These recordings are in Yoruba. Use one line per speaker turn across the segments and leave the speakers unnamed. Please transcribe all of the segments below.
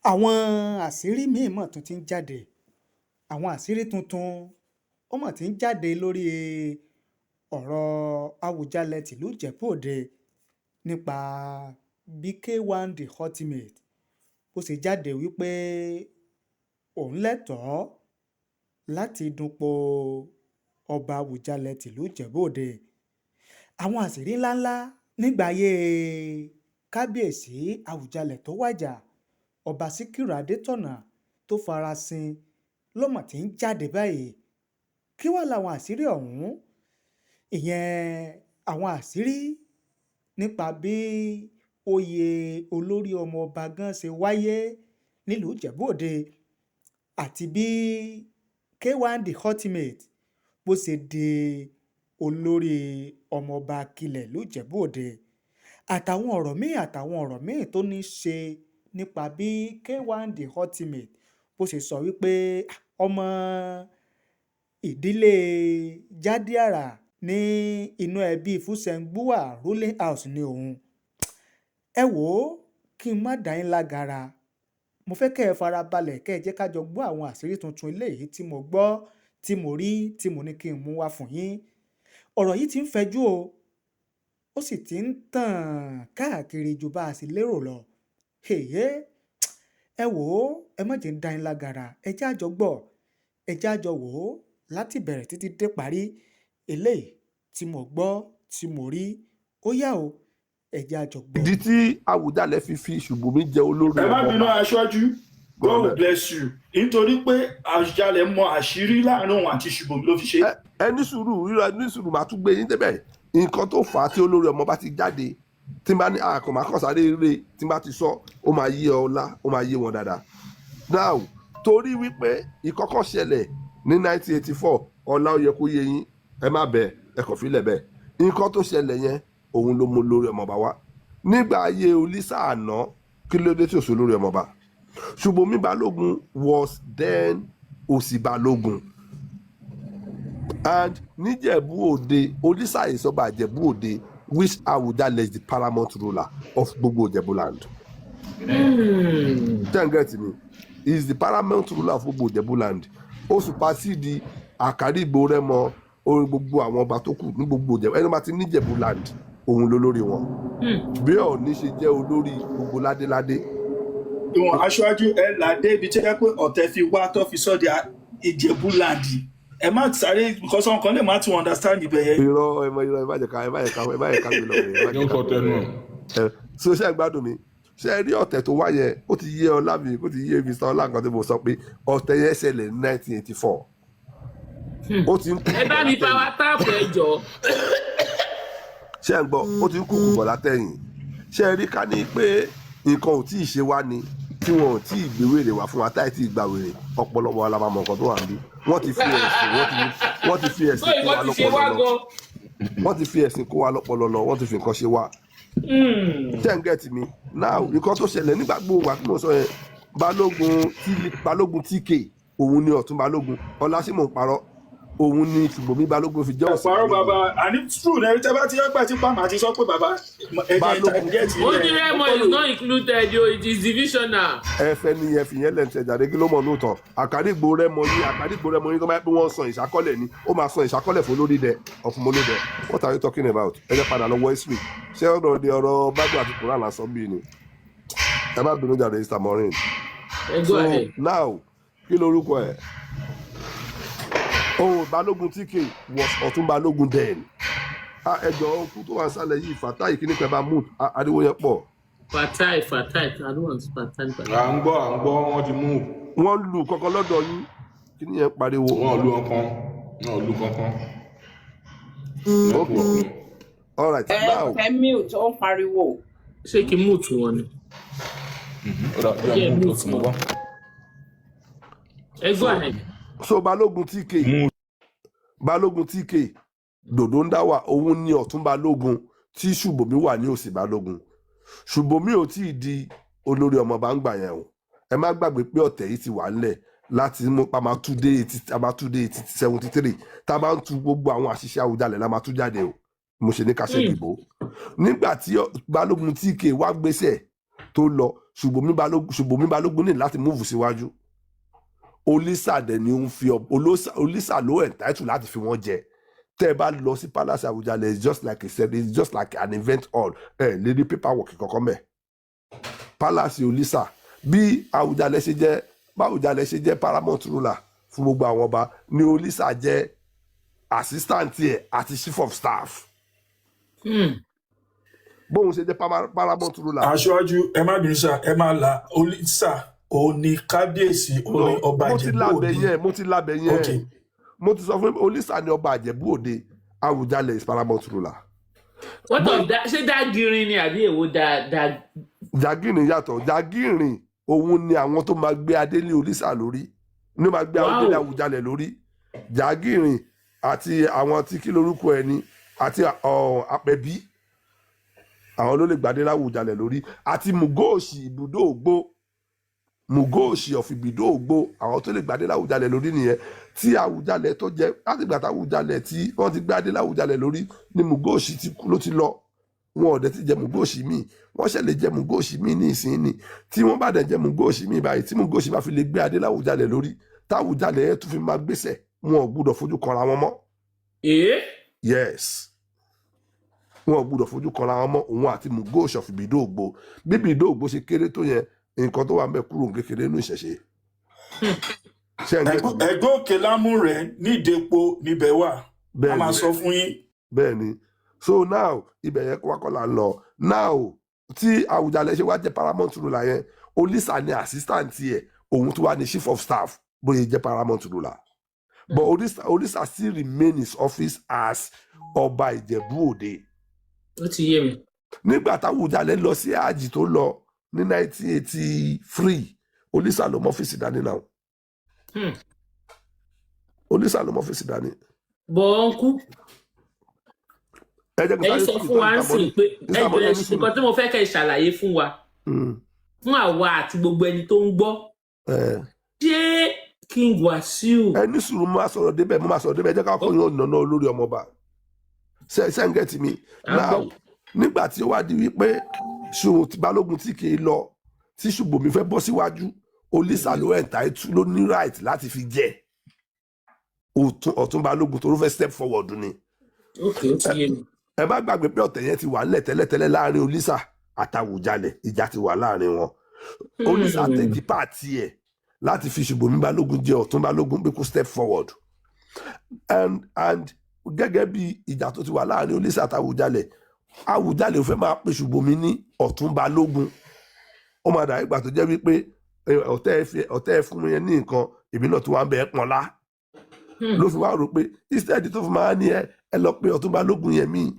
Àwọn àṣírí míì mà tún ti ń jáde. Àwọn àṣírí tuntun ó mà ti ń jáde lórí ọ̀rọ̀ Àwùjalẹ̀ tìlú Ìjẹ̀bú-Òde nípa bí K1 De Ultimate bó ṣe jáde wípé òun lẹ́tọ̀ọ́ láti dupò ọba Àwùjalẹ̀ tìlú Ìjẹ̀bú-Òde. Àwọn àṣírí ńláńlá nígbà ayé Kábíyèsí Àwùjalẹ̀ tó wájà, Ọba Síkírù Adétọ̀nà tó farasin, ló mà ti ń jáde báyìí. Kí wàá làwọn àṣírí ọ̀hún? Ìyẹn àwọn àṣírí nípa bí oyè olórí ọmọọba gan ṣe wáyé nílùú Ìjẹ̀bú-Òde àti bí K1 De Ultimate bó ṣe di olórí ọmọọba Akilẹ̀ ìlú Ìjẹ̀bú-Òde, àtàwọn ọ̀rọ̀ míì tó ní í ṣe nípa bí K1 De Ultimate bó ṣe sọ wípé ọmọ ìdílé Jádíàrà ní inú ẹbí Fúsẹ̀ngbuwà ruling house ní òun. Ẹ wò ó, kí n má dá yín lágara. Mo fẹ́ kẹ́ ẹ fara balẹ̀, kẹ́ ẹ jẹ́ ká jọ gbọ́ àwọn àṣírí tuntun eléyìí tí mo gbọ́, tí mo rí, tí mo ní kí n mú wá fún yín. Ọ̀rọ̀ yìí ti ń fẹjú o, ó sì ti ń tàn káàkiri ju bá a ṣe lérò lọ. Èyé, ẹ wò ó, ẹ má jẹ́ ń dá yín lágara. Ẹ jẹ́ á jọ gbọ́, ẹ jẹ́ á jọ wò ó láti bẹ̀rẹ̀ títí dé parí eléyìí tí mo gbọ́, tí mo rí. Ó yá o, ẹ jẹ́ á jọ gbọ́.
Ìdí tí Àwùjalẹ̀ fi Ṣùbọ́mi jẹ olórí
Ẹ má
ọmọ
bínú,
ọba.
Aṣáájú, God will bless you, nítorí pé Àwùjalẹ̀ mọ àṣírí láàrin òun àti Ṣùbọ́mi ló fi ṣe.
Ẹ ní sùúrù, rírọ ní sùúrù, màá tún gbé yín débẹ̀. Nǹkan tó fà á tí olórí ọmọ bá ti jáde, tí n bá ní àkàn máa kàn sáré rè, tí n bá ti sọ, ó máa yé ọlá, ó máa yé wọn dáadáa. Now, torí wípé ìkọ́kọ́ ṣẹlẹ̀ ní 1984, ọlá, ó yẹ kó yé yín. Ẹ má bẹ, ẹ kàn fílẹ̀ bẹ́ẹ̀. Nǹkan tó ṣẹlẹ̀ yẹn, òun ló mú lórí ọmọọba wá. Nígbà ayé Olísà àná, kí ló dé tí ò sí olórí ọmọọba? Ṣùbọ́mi Balógun was then Òsì Balógun, and níjẹ̀bú Òde, Olísà ìsọba Ìjẹ̀bú Òde, which Awùjalẹ̀ is the paramount ruler of gbogbo Ìjẹ̀bú land. Ten get me? He is the paramount ruler of gbogbo Ìjẹ̀bú land. Ó supersede Àkàrìgbò, Rẹ́mọ, orin gbogbo àwọn ọba tó kù ní gbogbo Ìjẹ̀bú. Ẹni bá ti níjẹ̀bú land, òun ló lórí wọn, bí Ọ̀ọ̀ni ṣe jẹ́ olórí gbogbo ládéládé.
Ìwọ̀n aṣáájú, ẹ là dé ibi tí ẹ pé ọ̀tẹ̀ fi wá tó fi sọ́ di Ìjẹ̀bú land. Ẹ má sáré, because àwọn kan lè má tún understand ibẹ̀ yẹn.
Irọ́, ẹ mọ irọ́. Ẹ má jẹ́ ká, ẹ má jẹ́ ká, ẹ má jẹ́ ká gbé lọ ẹ má
Yóò
jẹ́ ká
sọ
gbé lọ.
tẹnu ẹ.
Ẹ so, ṣe é gbádùn mi? Ṣe é rí ọ̀tẹ̀ tó wáyẹ? Ó ti yé ọlá mi, ó ti yé Mr. Ọlá. Nǹkan tí mo sọ pé ọ̀tẹ̀ yẹn ṣẹlẹ̀ ní 1984, ó ti ń kú
Ẹ bá mi
bọ̀ látẹ̀yìn.
Power tap, ẹ jọ.
Ṣé ẹ ń gbọ́? Ó ti ń kúkú bọ̀ látẹ̀yìn. Ṣé ẹ rí, ká ní pé nǹkan ò tí ì ṣe wá ni, tí wọn ò tí ì gbé wèrè wá fún wa, táì tí ì gba wèrè ọ̀pọ̀lọpọ̀ wa la máa mọ nǹkan tó wà níbí. Wọ́n ti fi
So
ẹ̀sìn kó wa
nǹkan ti ṣe wá
lọ́pọlọ lọ.
gan.
Wọ́n ti fi ẹ̀sìn kó wa lọ́pọlọ lọ, wọ́n ti fi nǹkan ṣe wá. Ṣé ń get mi now? Nǹkan tó ṣẹlẹ̀ nígbà gbogbo wa tí mo sọ yẹn, Balógun tí Balógun TK, òun ni Ọ̀tún Balógun. Ọlá, sí mò ń parọ́? Òun ni Ṣùbọ́mi Balógun fi jẹ́ Òsì
Ẹ̀pàrọ̀
Balógun.
Bàbá, àní true náà, tẹ́ bá ti yọgbà tí pàmò àti sọ pé bàbá ẹ jẹ́
Balógun
interject
Ó
yẹn.
ní Rẹ́mọ is not included o, it is divisional.
Ẹ fẹ́ ní ẹ fìyẹn lẹ́nu tẹ̀jáde. Kí ló mọ̀ lóòótọ́? Àkàdìgbò Rẹ́mọ yín, Àkàdìgbò Rẹ́mọ yín, tó bá yẹ pé wọ́n san ìṣàkọ́lẹ̀ ni, ó máa san ìṣàkọ́lẹ̀ fún olórí dẹ ọ̀fun mọ́lódẹ. What are you talking about? Ẹ jẹ́ padà lọ wọ history. Ṣé ọ̀rọ̀ di ọ̀rọ̀ Bible àti Quran lásán bí ni? Ẹ má bínú jàre, Mr. Maureen.
Ẹ go
So
ahead.
now, kí lorúkọ ẹ̀? Oh, Balógun TK was Ọ̀tún Balógun then. Ah, ẹ jọ̀ọ́, okú tó wà nísàlẹ̀ yìí, Fatai, kí ní pẹ́ bá mú ariwo yẹn pọ̀.
Fatai, Fatai, I don't want Fatai, Fatai.
À ń gbọ́, à ń gbọ́, wọ́n ti move.
Wọ́n lù kankan lọ́dọ̀ yín, kí ni yẹn pariwo?
Wọn ò lu ọkàn, wọn ò lu kankan.
Ok, alright.
Ẹ
Now
ẹ mute, ó ń pariwo.
Ṣé kí n mute wọn ni?
Ó dà
Ẹ
bí
jẹ́
move
mute
mo
wọn.
gbọ́.
Ẹ go ahead.
So Balógun TK,
Move.
Balógun TK dòdò ń dá wà, òun ní Ọ̀tún Balógun, tí Ṣùbọ́mi wà ní Òsì Balógun. Ṣùbọ́mi ò tí ì di olórí ọmọọba ń gbà yẹn o. Ẹ má gbàgbé pé ọ̀tẹ̀ yìí ti wà ńlẹ̀ láti mú pa máa tú dé 80, a máa tú dé 80 73. Tá a bá ń tu gbogbo àwọn àṣìṣe Àwùjalẹ̀ la máa tú jáde o. Mo ṣe ní ká ṣe ìdìbò nígbà tí Balógun TK wá gbéṣẹ̀ tó lọ. Ṣùbọ́mi Balógun ní láti move síwájú. Olísà dẹ̀ ni ó ń fi Olísà ló entitled láti fi wọ́n jẹ. Tẹ́ ẹ bá lọ sí palace Àwùjalẹ̀, it's just like a said, it's just like an event hall. Ẹ lè rí paperwork kankan mẹ́ palace Olísà. Bí Àwùjalẹ̀ ṣe jẹ́, báwùjalẹ̀ ṣe jẹ́ paramount ruler fún gbogbo àwọn ọba, ni Olísà jẹ́ assistant ẹ̀ àti chief of staff. Bóun ṣe jẹ́ paramount ruler.
Aṣáájú, ẹ má bínú sá, ẹ má la Olísà, òun ni kábíyèsí, òun ni
No,
ọba
mo ti
Ìjẹ̀bú
lábẹ
Òde.
yẹn, mo ti lábẹ yẹn. Mo ti sọ fún Olísà ni ọba Ìjẹ̀bú Òde, Àwùjalẹ̀ is paramount ruler.
What of that? Ṣé dágirin ni àbí èwo da da?
Jàgìrìn yàtọ̀. Jàgìrìn, òun ni àwọn tó máa gbé adé lé Olísà lórí, ní máa gbé adé lé Àwùjalẹ̀ lórí. Jàgìrìn àti àwọn tí kí lorúkọ ẹ ni, àti Àpẹ̀bí, àwọn ló lè gbadé láwùjalẹ̀ lórí, àti Mùgóòsì ibùdó ògbó, Mùgóòsì of ibùdó ògbó. Àwọn tó lè gbadé láwùjalẹ̀ lórí nìyẹn. Tí Àwùjalẹ̀ tó jẹ, láti gbà táwùjalẹ̀ tí wọ́n ti gbadé láwùjalẹ̀ lórí ni Mùgóòsì ti kú, ló ti lọ. Wọn ò dẹ̀ ti jẹ Mùgóòsì míì. Wọ́n ṣẹ̀ lè jẹ Mùgóòsì míì ní ìsín ni. Tí wọ́n bá dẹ̀ jẹ Mùgóòsì míì báyìí, tí Mùgóòsì bá fi lè gbé adé láwùjalẹ̀ lórí, táwùjalẹ̀ yẹn tún fi máa gbèsè, wọn ò gbúdọ̀ fojú kanra wọn mọ́.
Ee.
Yes, wọn ò gbúdọ̀ fojú kanra wọn mọ́, òun àti Mùgóòsì of Ìbìdó Ògbó. Bí Ìbìdó Ògbó ṣe kéré tó yẹn, nǹkan tó wà ń bẹ kúrò ní kékeré nínú ìṣẹ̀ṣe. Ṣé ẹ ń get mi?
Ẹgbẹ́ òkè lámúrẹ̀ nídèpo níbẹ̀ wà a
Bẹ́ẹ̀
máa
ni.
sọ fún yín.
Bẹ́ẹ̀ ni. So now, ibẹ̀ yẹn wá kọ́ là ń lọ now. Tí Àwùjalẹ̀ ṣe wá jẹ́ paramount ruler yẹn, Olísà ni assistant yẹ, òun tó wá ní chief of staff bóyá jẹ́ paramount ruler, but Olísà still remain his office as ọba Ìjẹ̀bú Òde.
Ó ti yé mi.
Nígbà táwùjalẹ̀ lọ sí àjì tó lọ ní 1983, Olísà ló mọ́ ọ́fíìsì dání náà. Olísà ló mọ́ ọ́fíìsì dání.
Bọ̀ uncle,
Ẹ jẹ́ kí n
ẹ̀yin
sáré
sọ
sùn
fún wa ń
tán.
sìn pé ẹ
Mr.
jọ̀ọ́,
Money, ní sùúrù.
nǹkan tí mo fẹ́ kẹ́ ẹ ṣàlàyé fún wa, fún àwa àti gbogbo ẹni tó ń gbọ́, ṣé King Wasiu
Ẹ ní sùúrù, mo máa sọ̀rọ̀ débẹ̀, mo máa sọ̀rọ̀ débẹ̀. Ẹ jẹ́ ká kọ́ yóò nàná olórí ọmọọba. Ṣe ń get mi?
À ń
Now,
gbọ́.
nígbà tí ó wá di wípé ṣòwò tí Balógun tí kì í lọ, tí Ṣùbọ́mi fẹ́ bọ́ síwájú, Olísà ló entitled, ló ní right láti fi jẹ Ọ̀tún Balógun tó ló fẹ́ step forward ni.
Ok, ó ti yé mi.
Ẹ má gbàgbé pé ọ̀tẹ̀ yẹn ti wà ńlẹ̀ tẹ́lẹ̀tẹ́lẹ̀ láàrin Olísà àtàwùjalẹ̀. Ìjà ti wà láàrin wọn. Olísà take part ẹ̀ láti fi Ṣùbọ́mi Balógun jẹ Ọ̀tún Balógun, pé kó step forward. And gẹ́gẹ́ bí ìjà tó ti wà láàrin Olísà àtàwùjalẹ̀, Àwùjalẹ̀ ò fẹ́ máa pe Ṣùbọ́mi ní Ọ̀tún Balógun. Ó máa dàbí ìgbà tó jẹ́ wípé ọ̀tẹ̀ ẹ fún mi yẹn ní nǹkan, èmi náà tó wà ń bẹ ẹ́ pọ́nlá. Ló fi wá rò pé instead tó fi máa ní ẹ lọ pé Ọ̀tún Balógun yẹn míì,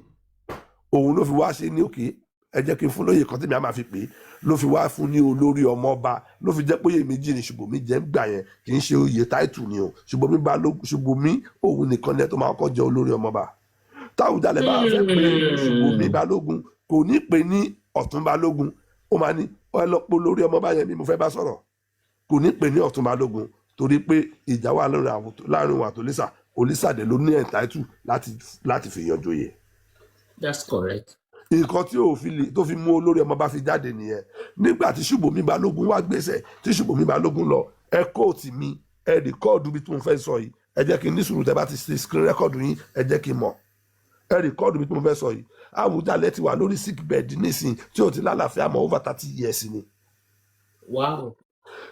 òun ló fi wá ṣe ní òkè, ẹ jẹ́ kí n fún lóye kan tí mi á máa fi pè é. Ló fi wá fún ní olórí ọmọọba. Ló fi jẹ́ pé oyè méjì ni Ṣùbọ́mi jẹ́ ń gbà yẹn. Kì í ṣe oyè title ni o. Ṣùbọ́mi Balógun, Ṣùbọ́mi, òun nìkan ni ẹ tó máa kọ́ jẹ́ olórí ọmọọba. Táwùjalẹ̀ bá fẹ́ pé Ṣùbọ́mi Balógun, kò ní pè ní Ọ̀tún Balógun. Ó máa ní ẹ lọ pé olórí ọmọọba yẹn mi, mo fẹ́ bá sọ̀rọ̀. Kò ní pè ní Ọ̀tún Balógun torí pé ìjà wà láàrin òun àti Olísà. Olísà dẹ̀ ló ní entitled láti fi yanjú yẹ.
That's correct.
Nǹkan tí ò fi lè tó fi mú olórí ọmọ bá fi jáde nìyẹn. Nígbà tí Ṣùbọ́mi Balógun wá gbèsè, tí Ṣùbọ́mi Balógun lọ, ẹ quote mi, ẹ record bí tí mo fẹ́ sọ yìí. Ẹ jẹ́ kí n ní sùúrù. Tẹ́ bá ti ṣe screen record yín, ẹ jẹ́ kí n mọ̀. Ẹ record bí tí mo fẹ́ sọ yìí. Àwùjalẹ̀ ti wà lórí sick bed nísìn tí ò ti lálàáfíà mọ́, over 30 years ni.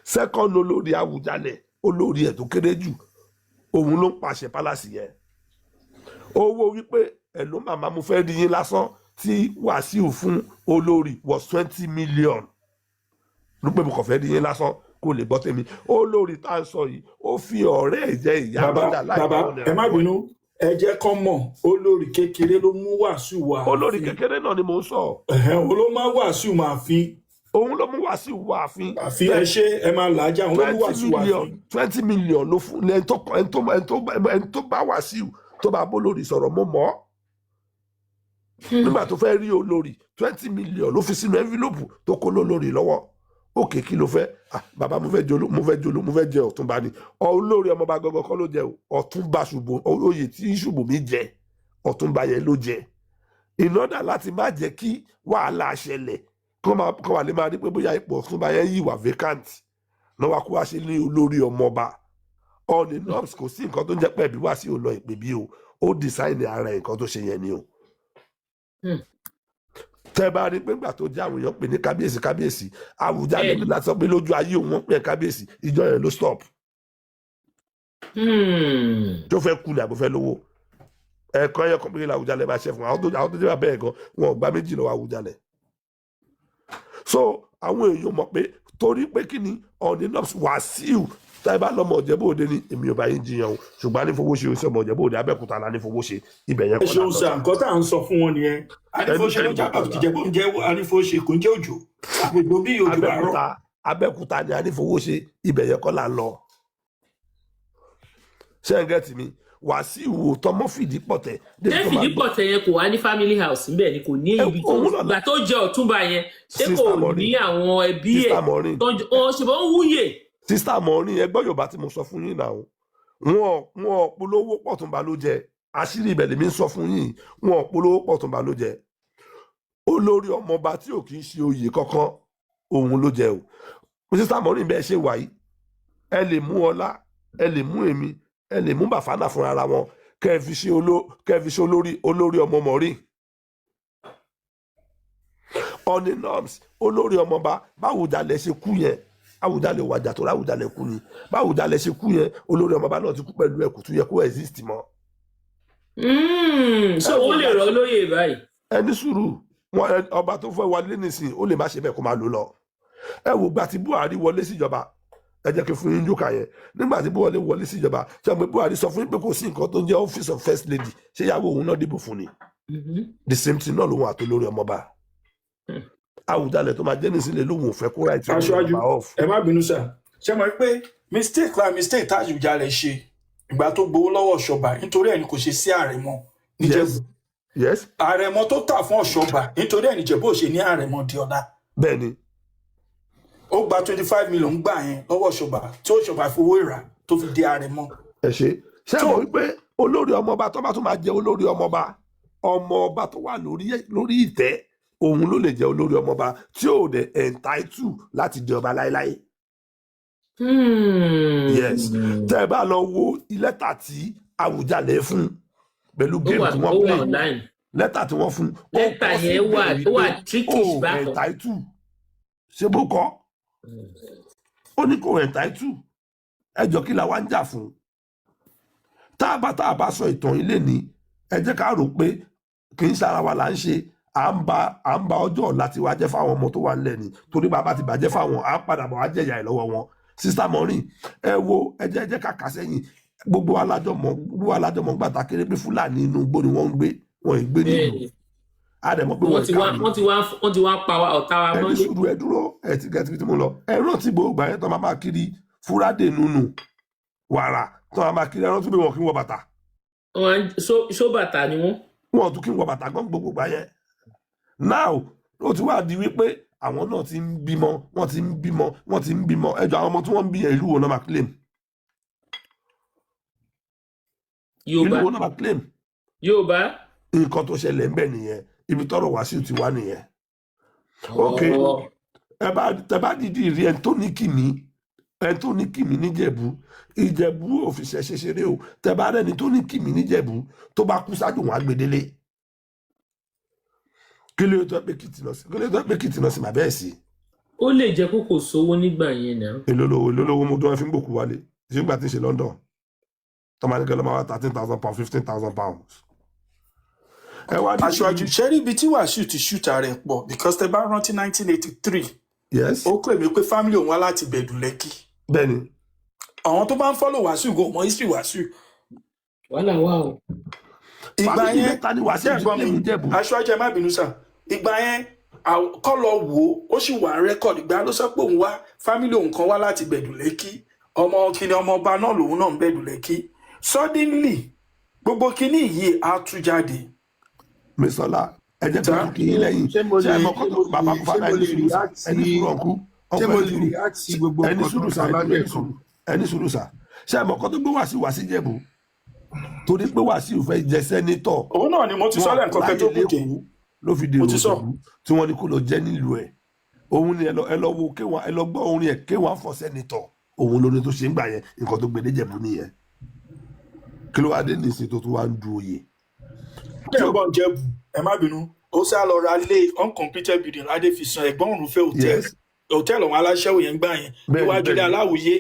Second olórí Àwùjalẹ̀, olórí ẹ̀ tó kéré jù, òun ló ń pàṣẹ palace yẹn. Owó wípé ẹ̀ ló màmá, mo fẹ́ rí yín lásán, tí Wàsíù fún olórí was 20 million. Ló pé mo kàn fẹ́ rí yín lásán kó lè gbọ́ tèmi. Olórí tá à ń sọ yìí, ó fi ọ̀rẹ́ ẹ̀ jẹ́ ìyá
Bàbá,
lọ́jà láì
bàbá,
bá wọn
ẹ má
lọ́wọ́ ẹ̀.
bínú, ẹ jẹ́ kán mọ̀, olórí kékeré ló mú Wàsíù wá
Olórí
ààfin.
kékeré náà ni mò ń sọ.
Ẹ̀hẹ́n, òun ló má Wàsíù máa fi
Òun ló mú Wàsíù wá ààfin.
Àfi ẹ ṣe ẹ máa làájá, òun ló mú
Twenty
Wàsíù wá
million,
ààfin.
20 million ló fún ẹni tó bá Wàsíù, tó bá bó lórí sọ̀rọ̀. Mo mọ̀ ọ́ nígbà tó fẹ́ rí olórí, 20 million ló fi sínú envelope tó kó lólórí lọ́wọ́. Òkè, kí ló fẹ́? Ah, bàbá, mo fẹ́ jolo, mo fẹ́ jolo, mo fẹ́ jẹ ọ̀túnba ni. Olórí ọmọọba gọgọ kọ́ ló jẹ o. Ọ̀túnba ṣùgbọ́n oyè tí Ṣùbọ́mi jẹ, ọ̀túnba yẹn ló jẹ. In order láti má jẹ́ kí wàhálà ṣẹlẹ̀. Kọ́ wà lè máa rí pé bóyá ipò ọ̀túnba yẹn yìí wà vacant náà wá kó wá ṣe ní olórí ọmọọba. On the norms, kò sí nǹkan tó ń jẹ́ pé ẹ̀bí wá sí òun lọ ìpè bí o, ó design ara ẹ̀, nǹkan tó ṣe yẹn ni o. Tẹ́ bá rí pé nígbà tó jẹ́, àwọn èèyàn pè ní kábíyèsí, kábíyèsí, Àwùjalẹ̀ ní láti sọ pé lójú ayé òun wọ́n pè é kábíyèsí, ìjọ yẹn ló stop. Tó fẹ́ kú ni àbò fẹ́ lówó, ẹ̀ẹ̀kan ẹ̀yọ kan péré l'Àwùjalẹ̀ máa ṣe fún àwọn tó jẹ́ bàbá ẹ̀ gan, wọn ò gba méjì lọ́wọ́ Àwùjalẹ̀. So àwọn èèyàn mọ̀ pé torí pé kí ni, on the norms, Wàsíù, tá ẹ bá lọ́mọ Ìjẹ̀bú Òde ni, èmi ò bá yín jiyàn o, ṣùgbọ́n a ní fowó ṣe oṣù ọmọ Ìjẹ̀bú Òde, Abẹ́òkúta la ní fowó ṣe, ibẹ̀ yẹn
Ẹ
kọ́ la
ṣeun
lọ.
Sir, nǹkan tá à ń sọ fún wọn nìyẹn. Anífowóṣe ló jábà Ìjẹ̀bú ń jẹ́ anífowóṣe, kò ń jẹ́ òjò àgbègbè bí òjò bá rọ̀.
Abẹ́òkúta ni a ní fowó ṣe, ibẹ̀ yẹn kọ́ la ń lọ. Ṣé ń get mi? Wàsíù ò tọmọ fìdí pọ̀tẹ́ débi
Ṣé
tó máa
fìdí
gbọ́.
pọ̀tẹ́ yẹn kò wá ní family house ńbẹ̀ ni? Kò ní ibi tó
Òun náà
ìgbà tó jẹ ọ̀túnba yẹn, ṣé kò
Sister Maureen.
ní àwọn ẹbí ẹ̀
Sister Maureen.
tó ń ó ṣe bọ́ ń wúyè?
Sister Maureen, ẹ gbọ́ Yorùbá tí mo sọ fún yín náà. Wọn polówó pọ̀túnba ló jẹ. Àṣírí ibẹ̀ lèmi ń sọ fún yín. Wọn polówó pọ̀túnba ló jẹ. Olórí ọmọọba tí ò kì í ṣe oyè kankan, òun ló jẹ o. Sister Maureen, bẹ́ẹ̀ ṣe wà yìí, ẹ lè mú ọlá, ẹ lè mú èmi, ẹ lè mú bàfánà fúnra ara wọn, kẹ́ ẹ fi ṣe olórí ọmọ Maureen. On the norms, olórí ọmọọba, báwùjalẹ̀ ṣe kú yẹn, Àwùjalẹ̀ wàjà tó ráwùjalẹ̀ kú ni, báwùjalẹ̀ ṣe kú yẹn, olórí ọmọọba náà ti kú pẹ̀lú ẹ̀kú tó yẹ kó exist mọ́.
So wọ́n lè rọ lóyè báyìí?
Ẹni sùúrù wọn. Ọba tó fẹ́ wọlé nísìnyí, ó lè má ṣe bẹ́ẹ̀, kó máa lò lọ. Ẹ wò gba tí Buhari wọlé síjọba, ẹ jẹ́ kí n fún yín jókà yẹn. Nígbà tí Buhari wọlé síjọba, ṣé àwọn Buhari sọ fún yín pé kò sí nǹkan tó ń jẹ́ office of first lady? Ṣé ìyàwó òun náà dìbò fún ni? The same thing náà lòun àti olórí ọmọọba. Àwùjalẹ̀ tó máa jẹ́ nísìnyí lòun ò fẹ́ kó right olórí
Aṣáájú,
ọmọọba off.
ẹ má bínú sir, ṣé mo rí pé mistake la mistake tájùjalẹ̀ ṣe ìgbà tó gbowó lọ́wọ́ Ọ̀ṣọ́bà, nítorí ẹ̀ ni kò ṣe sí àrẹ̀mọ níjẹ̀bú.
Yes.
Àrẹ̀mọ tó tà fún Ọ̀ṣọ́bà, nítorí ẹ̀ níjẹ̀bú ò ṣe ní àrẹ̀mọ di ọ̀la.
Bẹ́ẹ̀ ni.
Ó gba 25 million gbà yẹn lọ́wọ́ Ọ̀ṣọ́bà, tí Ọ̀ṣọ́bà fowó ìrà tó fi di àrẹ̀mọ.
Ẹ ṣe mọ̀ wípé olórí ọmọọba tó bá tún máa jẹ olórí ọmọọba, ọmọọba tó wà lórí ìtẹ́, òun ló lè jẹ olórí ọmọọba tí ò dẹ̀ entitled láti di ọba láéláé. Yes, tẹ́ ẹ bá lọ wo lẹ́tà tí Àwùjalẹ̀ fún pẹ̀lú
Ó
game
wà
tí
ó
wọ́n
wà
play,
online.
lẹ́tà tí wọ́n fún, ó
Lẹ́tà
kọ
yẹn wà
síbẹ̀
ó wà
wípé
trickish
ó
bákan.
entitled. Ṣé bó kọ́ ó ní kò entitled? Ẹjọ́, kí la wá ń jà fún? Tá a bá sọ ìtàn ilé ní, ẹ jẹ́ ká rò pé kì í ṣara wa là ń ṣe, à ń ba ọjọ́ ọ̀la tiwa jẹ́ fáwọn ọmọ tó wà nílẹ̀ ni, torí bàbá ti bàjẹ́ fáwọn, à ń padà bọ̀ wá jẹ̀yà ẹ̀ lọ́wọ́ wọn. Sister Maureen, ẹ wo, ẹ jẹ́ ká kà sẹ́yìn. Gbogbo alájọ mọ̀ gbàtà kéré pé Fúlàní inú igbó ni wọ́n ń gbé, wọ́n ì gbé nílùú. Á dẹ̀ mọ̀ pé
Wọ́n
wọ́n
ti wá
kàwé.
Wọ́n ti wá pa wa ọ̀tá wa
Ẹ ní
mọ́lé.
sùúrù, ẹ dúró, ẹ ti gẹ́tí tí mo lọ. Ẹ rántí gbogbo àyẹ̀ tó máa kiri fúrádé nùnù wàrà tó máa kiri, ẹ rántí pé wọn kì í wọ bàtà?
Ṣó bàtà ni wọ́n.
Wọn ò tún kí ń wọ bàtà gan gbogbo gbà yẹn. Now ó ti wá di wípé àwọn náà ti ń bímọ, wọ́n ti ń bímọ, wọ́n ti ń bímọ. Ẹjọ́, àwọn ọmọ tí wọ́n ń bí yẹn, ìlú wo náà máa claim? Ìlú
Yorùbá.
wo náà máa claim?
Yorùbá.
Nǹkan tó ṣẹlẹ̀ ń bẹ̀ nìyẹn, ibi tọ́rọ̀ Wàsíù ti wá nìyẹn. Ok. Ẹ bá tẹ bá dìdí rí ẹni tó ní kìmí, ẹni tó ní kìmí níjẹ̀bú, Ìjẹ̀bú ò fi ṣe ṣeré o. Tẹ bá rẹni tó ní kìmí níjẹ̀bú, tó bá kú sáájú, wọn á gbedele. Kí ló tó pé kìtì lọ sí? Kí ló tó pé kìtì lọ sí màbẹ́ ẹ̀ sí?
Ó lè jẹ́ kó kò sówó nígbà yẹn náà.
Èló lówó mo dán ẹ fi ń gbòkú wálé? Ṣé nígbà tí ń ṣe London tọ́mọ ní kẹlẹ́ máa wá £13,000, £15,000? Ẹ wá ní.
Aṣáájú, ṣe rí ibi tí Wàsíù ti ṣùtà rẹ̀ pọ̀, because tẹ bá rántí 1983, ó pè mí pé family òun wá láti Bẹ̀dù Lẹ́kì.
Bẹ́ẹ̀ni.
Àwọn tó bá ń follow Wàsíù gan mọ history Wàsíù.
Wàhálà wà o.
Ìgbà
Family
yẹn
mẹ́ta ni Wàsíù
ṣé ẹ
ti
gbọ́
claim
mi?
Ìjẹ̀bú.
Aṣáájú, ẹ má bínú sir, ìgbà yẹn kọ́ lọ wò ó, ó sì wà ní record. Ìgbà ló sọ pé òun wá, family òun kan wá láti Bẹ̀dù Lẹ́kì, ọmọ kìnìún, ọmọ ọba náà lòun náà ń Bẹ̀dù Lẹ́kì. Suddenly gbogbo kinní yìí á tú jáde.
Mísọ́lá, ẹ jẹ́ kí n kí yín lẹ́yìn.
Ṣé mo
Ṣé
lè
ẹ mọ̀ kọ́ tó bàbá
ṣé
fada
mo
ẹni
lè
sùúrù sà
react
ẹni
sí
sùúrù ọkú
Ṣé
ọkọ
mo
ẹni
lè
sùúrù
react sí gbogbo
ẹni
nǹkan tó
sùúrù
ń
sà
sọ
ẹni
lábẹ́ kan?
sùúrù, ẹni sùúrù sà. Ṣé ẹ mọ̀ kọ́ tó gbé Wàsíù wá sí Ìjẹ̀bú? Torí pé Wàsíù fẹ́ jẹ senator.
Òun náà ni mo ti sọ
Wọn
lẹ́ǹkan kẹ́ tó
láyé
kù dé.
lẹ́kọ̀ọ́ ló fi
Mo
dèrò
ti sọ.
Ìjẹ̀bú tí wọ́n ní kó lọ jẹ́ nílùú ẹ̀. Òun ni ẹ lọ wo K1, ẹ lọ gbọ́ orin ẹ̀, K1 for senator. Òun lórin tó ṣe ń gbà yẹn. Nǹkan tó gbé dÉjẹ̀bú nìyẹn. Kí ló wá dé nísìnyí tó tún wá ń du oyè? Tí ó
Ẹ̀gbọ́n Jẹ̀bú, ẹ má bínú, ó sá lọ ra lé uncompleted building ládéfisàn, ẹ̀gbọ́n Òrùnfẹ́ hotel. Hotel ọ̀hún aláṣẹ́wò yẹn gbà yẹn.
Bẹ́ẹ̀ni.
Níwájú ilé Aláwùyé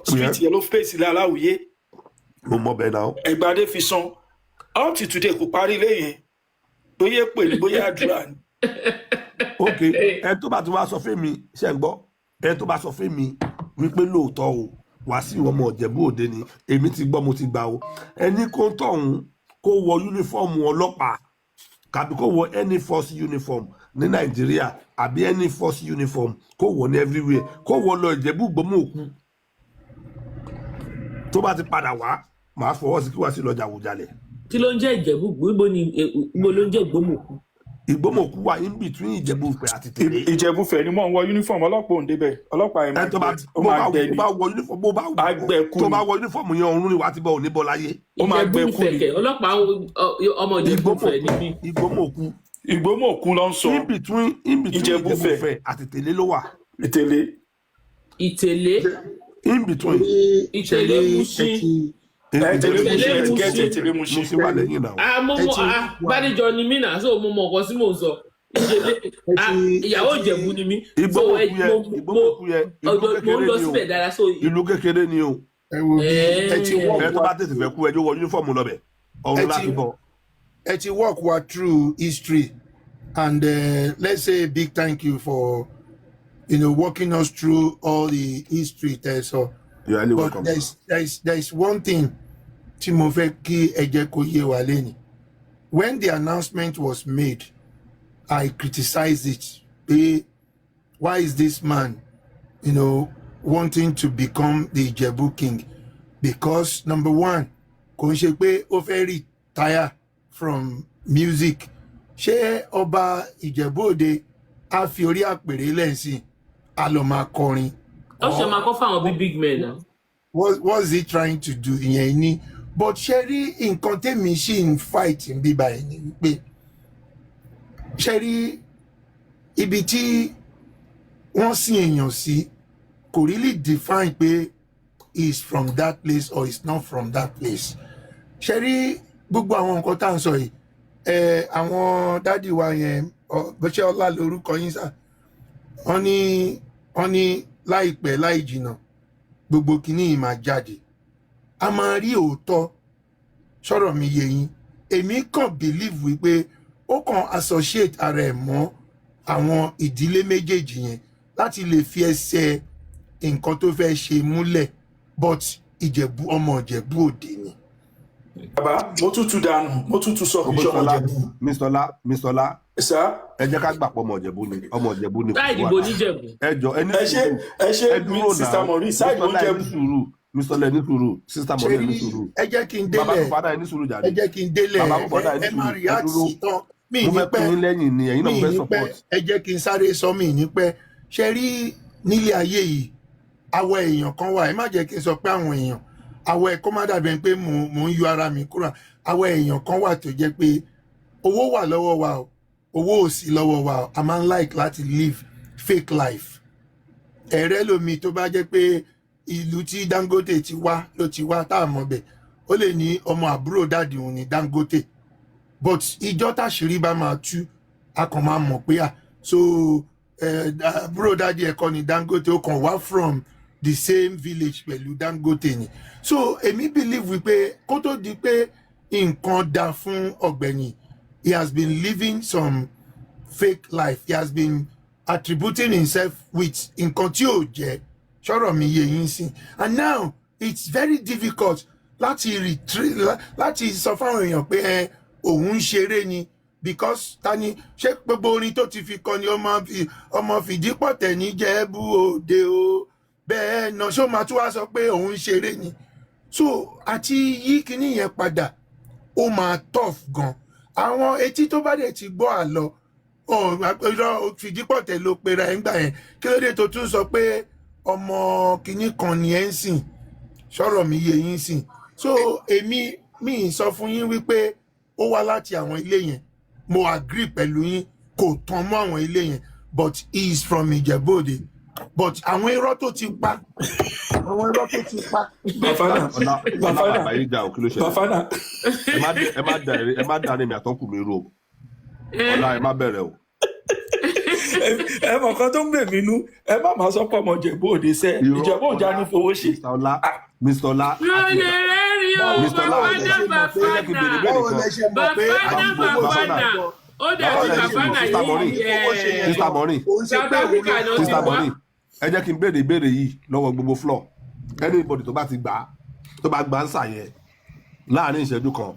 street yẹn ló fèsì ilé Aláwùyé.
Mo mọ bẹ́ẹ̀ náà.
Ẹ̀gbọ́n Adéfisàn, up to today kò parí ilé yẹn, bóyá èpè ni, bóyá àdúrà ni.
Ok, ẹ tó bá ti wá sọ fún mi, ṣe ń gbọ́, ẹ tó bá sọ fún mi wípé lóòótọ́ o, Wàsíù ọmọ Ìjẹ̀bú Òde ni, èmi ti gbọ́, mo ti gbà o. Ẹni kó ń tọ̀hún kó wọ uniform ọlọ́pàá kàbí kó wọ any force uniform ní Nàìjíríà, àbí any force uniform kó wọ ní everywhere, kó wọ lọ Ìjẹ̀bú Gbọ́mọ̀ òkú, tó bá ti padà wá, màá fọwọ́ sí kí Wàsíù lọ́jà Àwùjalẹ̀.
Kí ló ń jẹ́ Ìjẹ̀bú? Ibo ni ibo ló ń jẹ́ Ìgbómòkú?
Ìgbómọ̀kú wà in between Ìjẹ̀bú Ifẹ̀ àti Tèlé.
Ìjẹ̀bú-Fẹ̀ ni mò ń wọ uniform ọlọ́pàá òǹdè bẹ́ẹ̀, ọlọ́pàá yẹn
Ẹ
máa
tó bá
gbẹ, ó
bó
máa
bá
gbẹ
bó
ni.
bá wọ uniform, bó bá
Á gbẹ kú
tó
ni.
bá wọ uniform yẹn, ọ̀run ni wàá ti bọ̀, òní bọ́ láyé.
Ó máa
Ìjẹ̀bú
gbẹ kú
Ifẹ̀
ni.
kẹ̀, ọlọ́pàá ọmọ Ìjẹ̀bú Ifẹ̀ ni mí.
Ìgbómọ̀kú.
Ìgbómòkun ló ń sọ.
In between
Ìjẹ̀bú-Fẹ̀.
Ìjẹ̀bú-Ifẹ̀ àti Tèlé ló wà.
Ìtẹ̀lé.
Ìtẹ̀lé.
In between.
Ìtẹ̀lé
Ṣẹlẹ̀ ẹ
Mushin.
ti
Ẹ tẹ̀lé
Ìtẹ̀lé
Mushin, ẹ ti gẹ́tì
Mushin.
Ìtẹ̀lé Mushin.
Mushin wà lẹ́yìn náà.
Ah, mo
ẹ
mọ
ti
ah
wà
Bádéjọ ni mí náà, so mo mọ nǹkan tí mò ń sọ. Ìtẹ̀lé
ẹ
ah
ti ẹ
ìyàwó
ti
Ìjẹ̀bú ni mí, so ẹ
Ìgbómọ̀kú yẹn
mo mo
Ìgbómọ̀kú yẹn, ìlú
ọ̀dọ̀ mo ń
kékeré
lọ
ni o.
síbẹ̀ dára, so
Ìlú kékeré ni o.
Ẹ wo bí ẹ ti
ẹ̀ẹ́
work
Ẹ tó
wa
bá tètè fẹ́ kú, ẹjọ́ wọ uniform lọ́bẹ̀,
ẹ
ọ̀run
ti
láti bọ̀.
Ẹ ti work wa through history and let's say a big thank you for walking us through all the history tẹ́ ẹ sọ.
You are highly
But
welcome.
there is one thing tí mo fẹ́ kí ẹ jẹ́ kó yé wa lẹ́nu. When the announcement was made, I criticized it pé why is this man wanting to become the Ijebu king? Because number one, kò ń ṣe pé ó fẹ́ retire from music. Ṣé ọba Ìjẹ̀bú Òde á fi orí àpèrè lẹ́sìn, á lọ máa kọrin?
Ó ṣe
Or
máa kọ́ fáwọn big big men náà.
What's he trying to do? Ìyẹn ni. But ṣe rí nǹkan tèmi ṣì ń fight ń bíbá ẹ̀ ni wípé, ṣe rí ibi tí wọ́n sin èèyàn sí kò really define pé he is from that place or is not from that place. Ṣe rí gbogbo àwọn nǹkan tá à ń sọ yìí, ẹ àwọn daddy wa yẹn, bó ṣe ọlá lórúkọ yín sà, wọ́n ní láìpẹ́ láì jìnnà, gbogbo kinní yìí máa jáde, a máa rí òótọ́. Sọ̀rọ̀ mi yé yín? Èmi kàn believe wípé ó kàn associate ara ẹ̀ mọ́ àwọn ìdílé méjèèjì yẹn láti lè fi ẹsẹ̀ nǹkan tó fẹ́ ṣe múlẹ̀, but Ìjẹ̀bú, ọmọ Ìjẹ̀bú Òde ni.
Bàbá, mo tútù dànù, mo tútù sọ, kì í ṣe ọmọ
Mr. Ọlá,
Ìjẹ̀bú.
Mr. Ọlá, Mr. Ọlá,
Sá.
Ẹ jẹ́ ká gbà pọ̀ ọmọ Ìjẹ̀bú ni, ọmọ Ìjẹ̀bú ni, kò
Táì
sí
dìbò
wàhálà.
níjẹ̀bú.
Ẹ jọ, ẹ ní
Ẹ ṣe
sùúrù.
Ẹ ṣe.
Ẹ dúró
Sister
náà.
Maurice,
Mr.
sáìdì
Ọlá, ẹ
oúnjẹ.
ní sùúrù. Mr. Ọlá, ẹ ní sùúrù. Sister
Ṣe
Maurice, ẹ ní
rí
sùúrù.
Ẹ jẹ́ kí n
Bàbá
délẹ̀.
Fọfádà, ẹ ní sùúrù jàre.
Ẹ jẹ́ kí n délẹ̀.
Bàbá
Ẹ
Fọfádà, ẹ ní
ẹ máa
sùúrù. Ẹ
react
dúró.
sí tán mi
Mo
ní
fẹ́
pẹ́.
pín in lẹ́yìn ni, ẹ̀yin náà
Mi
mo fẹ́
ní pẹ́.
support.
Ẹ jẹ́ kí n sáré sọ, mi ní pẹ́. Ṣe rí nílé ayé yìí, àwọ̀ èèyàn kan wà, ẹ má jẹ́ kí n sọ pé àwọn èèyàn àwọ̀ ẹ̀ kó má dàbí ẹni pé mò ń yọ ara mi kúrò. Àwọ̀ èèyàn kan wà tó jẹ́ pé owó wà lọ́wọ́ wa o, owó ò sí lọ́wọ́ wa o, a máa ń like láti live fake life. Ẹ̀rẹ́ lomi tó bá jẹ́ pé ìlú tí Dangote ti wá ló ti wá, tá a mọ̀ bẹ̀, ó lè ní ọmọ àbúrò daddy òun ní Dangote. But ìjọ táṣìírí bá máa tú, a kàn máa mọ̀ pé à so àbúrò daddy ẹ̀kọ́ ni Dangote, ó kàn wá from the same village pẹ̀lú Dangote ni. So èmi believe wípé kó tó di pé nǹkan da fún ọ̀gbẹ́ni, he has been living some fake life. He has been attributing himself with nǹkan tí ò jẹ́. Sọ̀rọ̀ mi yé yín sí? And now it's very difficult láti retrieve, láti sọ fáwọn èèyàn pé ẹ òun ń ṣeré ni, because tani ṣé gbogbo orin tó ti fi kọ ni ọmọ fi ọmọ fìdípọ̀tẹ̀ ní Jẹ̀bú Òde o bẹ́ẹ̀ náà, ṣó máa tún wá sọ pé òun ń ṣeré ni? So àti yí kinní yẹn padà, ó máa tough gan. Àwọn etí tó bá dẹ̀ ti gbọ́ àlọ́ irọ́ fìdípọ̀tẹ̀ ló pera ẹ̀ ń gbà yẹn, kí ló dé tó tún sọ pé ọmọ kinní kan ni ẹ̀ ń sìn? Sọ̀rọ̀ mi yé yín sìn? So èmi mi ì sọ fún yín wípé ó wá láti àwọn ilé yẹn. Mo agree pẹ̀lú yín, kò tán mọ́ àwọn ilé yẹn. but he is from Ìjẹ̀bú-Òde. But àwọn irọ́ tó ti pa, àwọn irọ́ tó ti pa.
Bàfánà.
Ọlá, Ọlá,
Bàfánà.
bàbá yín jà ò, kí ló ṣẹlẹ̀?
Bàfánà.
Ẹ má da ẹ̀mí àtọ́kù mi rò. Ọlá, ẹ má bẹ̀rẹ̀ o.
Ẹ mọ̀ nǹkan tó ń bè mí nú, ẹ má máa sọ pé ọmọ Ìjẹ̀bú Òde sẹ́.
Irọ́.
Ìjẹ̀bú Òde á ní fowó ṣe.
Mr. Ọlá, Mr. Ọlá
Mi ò
àti
lè rẹ́rìn o.
Mr. Ọlá,
Bàfánà.
ẹ jẹ́ kí n béèrè
Bàfánà.
béèrè
Báwo
kan.
lẹ ṣe mọ̀ pé
Bàfánà.
Bàfánà.
Bàfánà ó dàbí
Bàfánà,
Bàfánà
Sister Maureen.
yìí.
Sister Maureen.
Kò ń ṣe
South
pé òun
Africa
ló
náà ti
Sister
wá.
Maureen, ẹ jẹ́ kí n béèrè ìbéèrè yìí lọ́wọ́ gbogbo floor. Anybody tó bá ti gbà á, tó bá gbà ń sà yẹn láàrin ìṣẹ́jú kan,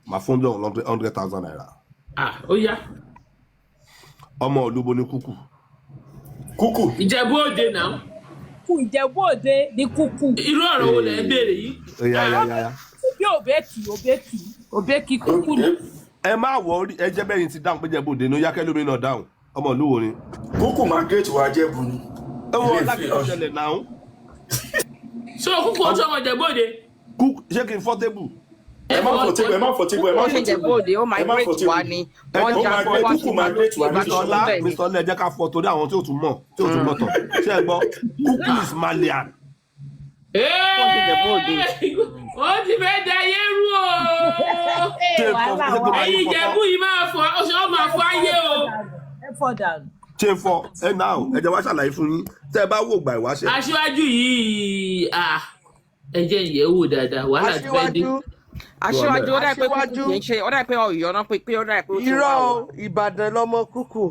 màá fún John ₦100,000.
Ah, ó yá.
Ọmọ olúbo ní Kúkú?
Kúkù.
Ìjẹ̀bú Òde náà.
Kù Ìjẹ̀bú Òde ní Kúkú.
Irú ọ̀rọ̀ wo lẹ̀ ń béèrè yìí?
Ẹ̀yà ẹ̀yà ẹ̀yà.
Bí Òbẹ́kì, Òbẹ́kì, Òbẹ́kì, Kúkú ni.
Ẹ má wọ ẹ jẹ́ bẹ́yìn ti dáhùn pé Jẹ̀bú Òde ní, ó yá kẹ́lómi náà dáhùn. Ọmọ ìlú wo ni?
Kúkù migrate wá Jẹ̀bú ni.
Ẹ wọ
Ilé
láti
Ifẹ̀.
lọ ṣẹlẹ̀ náà.
So Kúkú ó sọmọ Ìjẹ̀bú Òde.
Kúkú, ṣé kí n fọ́ tébù?
Ẹ má fọ tébù, ẹ má fọ tébù, ẹ má
Ó
fọ
ṣe
tébù.
Ìjẹ̀bú Òde, ó
Ẹ má fọ
migrate wá
tébù.
ni.
Ẹ
Wọ́n
jẹ́
Ó
jagun
migrate,
wá
Kúkú
sí
migrate wá ní
Mr. Ọlá,
bẹ́ẹ̀ ni.
Mr. Ọlá, ẹ jẹ́ ká fọ́ torí àwọn tí ò tún mọ̀, tí ò tún mọ̀ tán. Ṣé ẹ gbọ́? Kúkú is Malian.
Wọ́n ṣe Ìjẹ̀bú Òde.
Ó ti fẹ́ da ayé rú o.
Ṣé ẹ fọ́, ṣé kí n máa
Ẹ̀yin
yín fọ́ tán?
Ìjẹ̀bú yìí máa fọ, ó ṣe ó máa fọ ayé o.
Ẹ fọ́ dànù.
Ṣé ń fọ ẹ náà o, ẹ jẹ́ wá ṣàlàyé fún yín. Tẹ́ ẹ bá wò gbà ìwáṣẹ̀.
Aṣíwájú yìí, ah, ẹ jẹ́ ìyẹ̀wò dáadáa, wàhálà ti fẹ́ dé.
Aṣíwájú, aṣíwájú, ó dà pé Kúkú
Aṣíwájú.
kì í ṣe, ó dà pé Ọ̀yọ́ náà pé ó dà pé ó ti
Irọ́
wá
o,
o.
Ìbàdàn lọmọ Kúkú.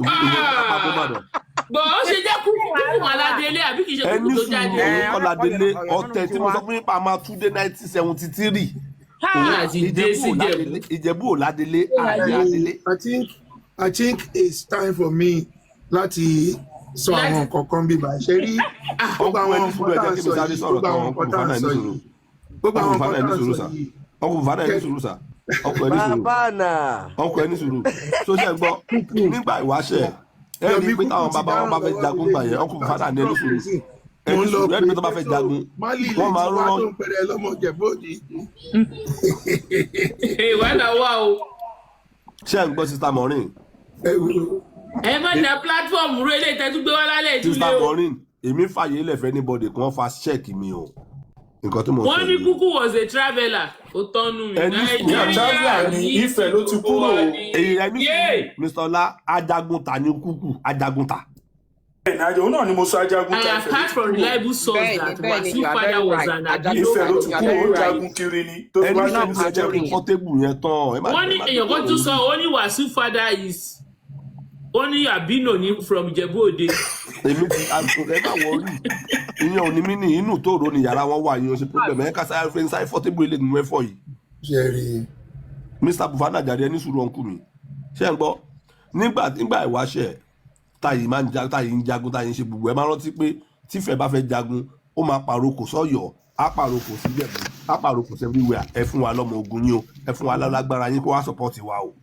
Ìwé Ìbàdàn.
Bọ̀ ó ṣe jẹ́ Kúkú, Kúkú wà ládélé àbí kì í ṣe
Ẹ
Kúkú
ní
tó
sùúrù,
jáde?
òun
Ẹ
kọ́
ó dà pé
ládélé.
Ọ̀yọ́ náà
Ọ̀tẹ̀
ti
tí mo
wá.
sọ fún yín pa máa tú dé 1973.
Wàhálà ti dé
Ìjẹ̀bú
sí
ò
Ìjẹ̀bú.
ládélé, Ìjẹ̀bú ò ládélé, àní ládélé.
I think it's time for me láti sọ àwọn nǹkan kan bíbá ṣe rí gbogbo
Ọkùnrin,
àwọn
ẹni sùúrù,
nǹkan
ẹ
tá à
jẹ́
ń
kí mi
sọ
sáré
yìí,
sọ̀rọ̀
gbogbo
tán.
àwọn
Ọkùnrin
nǹkan tá à
Fana,
ń
ẹni
sọ
sùúrù.
yìí, gbogbo
Ọkùnrin
àwọn
Fana,
nǹkan
ẹni
tá à ń
sùúrù
sọ
sà.
yìí.
Ọkùnrin Fana, ẹni sùúrù sà. Ọkùnrin, ẹni sùúrù.
Bàbá nà.
Ọkùnrin, ẹni sùúrù. Tó ṣe ń gbọ́ nígbà ìwáṣẹ̀, ẹ rí
Yomi
i pé
Kúkú
táwọn
ti
bàbá wọn
dáràn
bá fẹ́
lọ́wọ́
jagun
nílé
gbà yẹn, ọkùnrin Fana ní ẹni sùúrù,
mo
ẹni
ń lọ
sùúrù, ẹni
pé
pé tó bá fẹ́
so
jagun,
Mali lè
wọ́n
ti
máa ń
wá
rán
tó ń pẹrẹ lọ́mọ Ìjẹ̀bú Òde.
Wàhálà wà o.
Ṣé ẹ ń gbọ́, Sister Maureen?
Ẹ wo.
Ẹ má da platform ru eléyìí tẹ́tú gbé wá lálẹ́ ìdílé
Sister
o.
Maureen, èmi fàyè ilẹ̀ fẹ́ anybody kí wọ́n fa check mi o, nǹkan tí mo sọ
Wọ́n ní
yìí.
Kúkú was a traveller, ó tọ́nu mi.
Ẹni sùúrù.
Yeah, traveller
Nàìjíríà
ni,
ní
Ifẹ̀ ló ti
gbogbo
kúrò
wa
o.
ní.
Èyí, ẹni
Yéè!
sùúrù, Mr. Ọlá, ajagunta ni Kúkú, ajagunta.
Bẹ́ẹ̀ ni, òun náà ni mo sọ, ajagun
I
ta,
have
Ifẹ̀ ló
heard
ti
from
kúrò.
reliable source
Bẹ́ẹ̀ ni,
that
bẹ́ẹ̀ ni,
Wasiu
you are
father
very
was
right.
an
Ajagun
Abino.
Ifẹ̀ ló ti
you are
kúrò,
very
ó
right.
jagun kiri ni tó fi
Ẹni
wá
Not
sùúrù, ẹ jẹ́ kí n
Ajorin.
fọ́ tébù yẹn tán. Ẹ má
Wọ́n
ẹ
ní
má
èèyàn kan tún sọ, ó ní Wasiu father is, ó ní Abino ní from Ìjẹ̀bú Òde.
Èmi ti ẹ má wọrí, ìyẹn ò ní mí ní inú tóòrò ní yàrá wọn wà, ìyẹn ò ṣe problem. Ẹ ká sáré fẹ́ sáré fọ́ tébù eléyìí ní mẹ́fọ̀ yìí.
Ṣe rí i.
Mr. Bufana jàre, ẹni sùúrù, ọ̀nkú mi. Ṣé ń gbọ́? Nígbà ìwáṣẹ̀ táyì máa ń ja, táyì ń jagun, táyì ń ṣe gbogbo, ẹ máa rántí pé tífẹ̀ bá fẹ́ jagun, ó máa pàrokò sọ́yọ̀, á pàrokò síjẹ̀bú, á pàrokò sí everywhere. Ẹ fún wa lọ́mọ ogun yín o, ẹ fún wa lálágbára yín kó wá support wa o.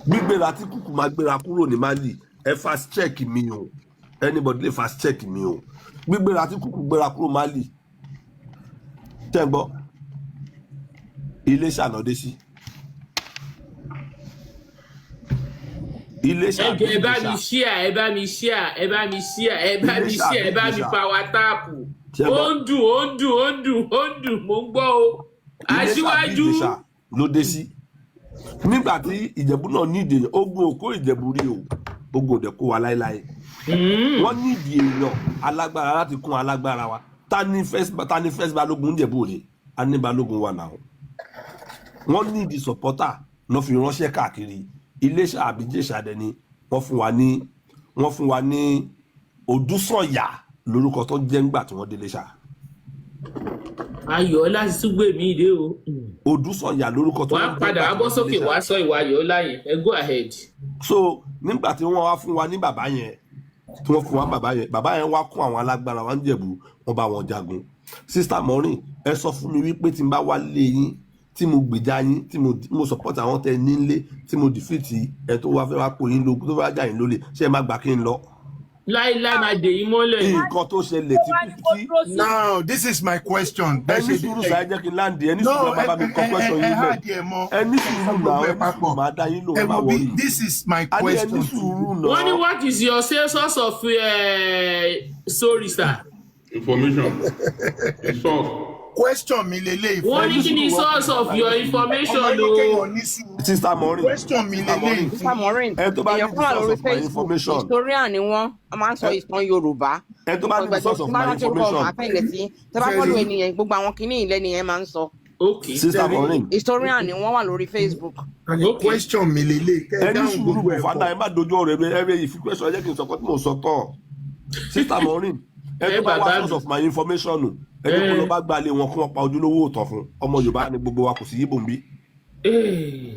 Gbígbéra tí Kúkú máa gbéra kúrò ní Mali, ẹ fast check mi o, anybody lè fast check mi o. Gbígbéra tí Kúkú gbéra kúrò Mali, tẹ́ ń gbọ́, Iléṣà náà dé sí, Iléṣà
Ẹ
àbí
jẹ́ ẹ bá mi
Ìjẹ̀ṣà.
share, ẹ bá mi share, ẹ bá mi share, ẹ bá mi
Iléṣà
share,
àbí
ẹ bá mi
Ìjẹ̀ṣà.
power tap.
Ṣé ẹ
Ó
gbọ́?
ń dùn, ó ń dùn, ó ń dùn, ó ń dùn, mò ń gbọ́ o.
Iléṣà àbí
Aṣíwájú.
Ìjẹ̀ṣà ló dé sí nígbà tí Ìjẹ̀bú náà nídìí èèyàn. Ogun òkó Ìjẹ̀bú rí o, ogun òdẹ kó wa láéláé. Wọ́n nídìí èèyàn alágbára láti kún alágbára wa. Ta ni first balógun Ìjẹ̀bú Òde? A ní balógun wa náà. Wọ́n nídìí supporter lọ́ fi ránṣẹ́ káàkiri. Iléṣà àbí Ìjẹ̀ṣà dẹ̀ ni wọ́n fún wa ní Odúsànyà lórúkọ tó jẹ́ ńgbà tí wọ́n dé Iléṣà.
Ayọ̀ọ́lá ti tún gbé mi dé o.
Odúsànyà lórúkọ tó
Wàá
ń jẹ́
padà
ńgbà
wá
tí
bọ́
wọ́n dé
sókè
Iléṣà.
wàá sọ ìwà Ayọ̀ọ́lá yẹn. Ẹ go ahead.
So nígbà tí wọ́n wá fún wa ní bàbá yẹn, tí wọ́n fún wa bàbá yẹn, bàbá yẹn wá kún àwọn alágbára wa ń Jẹ̀bú, wọ́n bá wọn jagun. Sister Maureen, ẹ sọ fún mi wípé tí n bá wá lé yín, tí mo gbèjà yín, tí mo support àwọn tẹ nílé, tí mo defeat ẹ tó wá fẹ́ wá kó yín lógun, tó fẹ́ wá jà yín lólè, ṣé ẹ má gbà kí n lọ?
Láíláí máa dè yín mọ́lẹ̀.
Nǹkan tó ṣẹlẹ̀
Ó
tí
wá ní kó
tí
dúró sí.
Now this is my question. Bẹ́ẹ̀
ẹ ní
ṣe
sùúrù
délẹ̀
sáà,
yìí.
jẹ́ kí n land. Ẹ ní
No,
sùúrù, ẹ má
ẹ
bá mi kọ
ẹ
question
ẹ ẹ
yín lẹ̀.
hàdí ẹ mọ
Ẹ ní
ẹ sọ
sùúrù
gbogbo
náà,
ẹ
ẹ ní sùúrù,
papọ̀.
máa dá yín lóhùn,
Ẹ
ẹ má
wo bí,
worry.
this is my
A ní ẹ ní
question to
sùúrù
you.
Wọ́n ní
náà.
what is your source of sorry sir.
Information. The source.
Question mi leléyìí
Wọ́n
fún
ní
Ẹ ní
kí ni
sùúrù, wọ́n
source of your information
ọmọ ní
o.
kéèyàn ní sùúrù.
Sister Maureen,
Question mi
Sister
leléyìí
Maureen,
fún
Mr. Maureen,
ẹ tó bá ní
èèyàn
the
kan wà
source
lórí
of my
Facebook,
information,
historian ni wọ́n, wọ́n máa ń sọ
ẹ
ìtàn Yorùbá.
ẹ tó bá ní
Ọgbà
the
tó
source
tí
of
bá
my
rántí orúkọ
information,
màá fẹ̀lẹ̀ sí. Tẹ́ bá
ṣe
fọ́lù
rí
ẹnìyẹn, gbogbo àwọn kinní ìlẹ̀ nìyẹn máa ń sọ.
Ok.
Sister
ṣe rí
Maureen,
Historian ni wọ́n wà lórí Facebook.
àní
Ok.
question mi leléyìí kẹ́ ẹ
ẹ ní
dáhùn
sùúrù
gbogbo ẹ̀
Fofana,
pọ̀.
ẹ má dojú ọ̀rọ̀ ẹ ẹ ìfi question, ẹ jẹ́ kí n sọ kọ́ tí mò ń sọ tán. Sister Maureen, ẹ
Ẹ
tó bá wá
bàbá
source
mi.
of my information, ẹ ní kó lọ
Ẹ
bá gbalẹ̀ wọn kí wọ́n pa ojúlówó òótọ́ fún ọmọ Yorùbá ní gbogbo wa, kò sí yíbò ń bí.
ẹ